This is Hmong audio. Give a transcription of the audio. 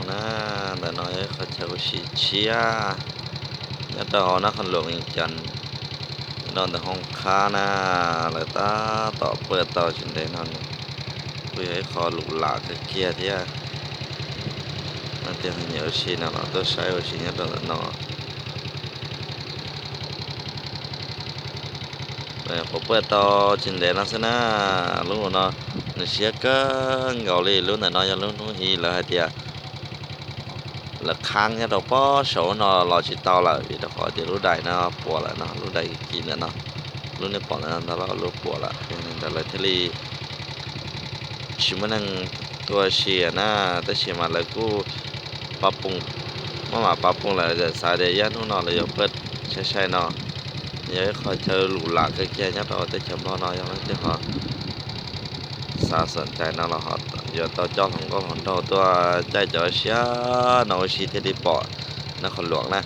Na, ntawm no yog ib qhov chaw ua si tshiab nyob rau hauv Nab Qhoos Luam Vees Cas, nyob rau ntawm Hooj Khab na. Lawv tab tom paj tau tsis ntev no, kuj yog ib qho lus lam kawg kiag thiab. Leej twg nyiam ua si no los tuaj saib ua si nyob rau ntawm no. Nyuam qhuav paj tau tsis ntev no xwb na. Lub no nws siab kawg nkaus li. Lub ntawm no yog lub hnub i lawv hais tias lawv qhab nyob rau pob saum no los tsis tau lawm vim rau qhov tias lub dais no puas lawm no, lub dais kim ntawm no, lub nej pom ntawm no ntag los lub puas lawm. Yog li ntawd lawv thiaj li tsis muaj neeg tuaj ua si na. Tab sis mas lawv kuj pab poos, maj mam pab poos lawm, xav tias ib hnub no lawv yuav paj sai sai no. Yog ib qho chaw lus lam kawg kiag nyob rau teb chaws Nplog no. Yog leej twg ho xav xom cai no los yuav tau coj hluas nkauj hluas nraug tuaj caij cov siab no ua si thiaj li pom Nab Qhoos Luam na.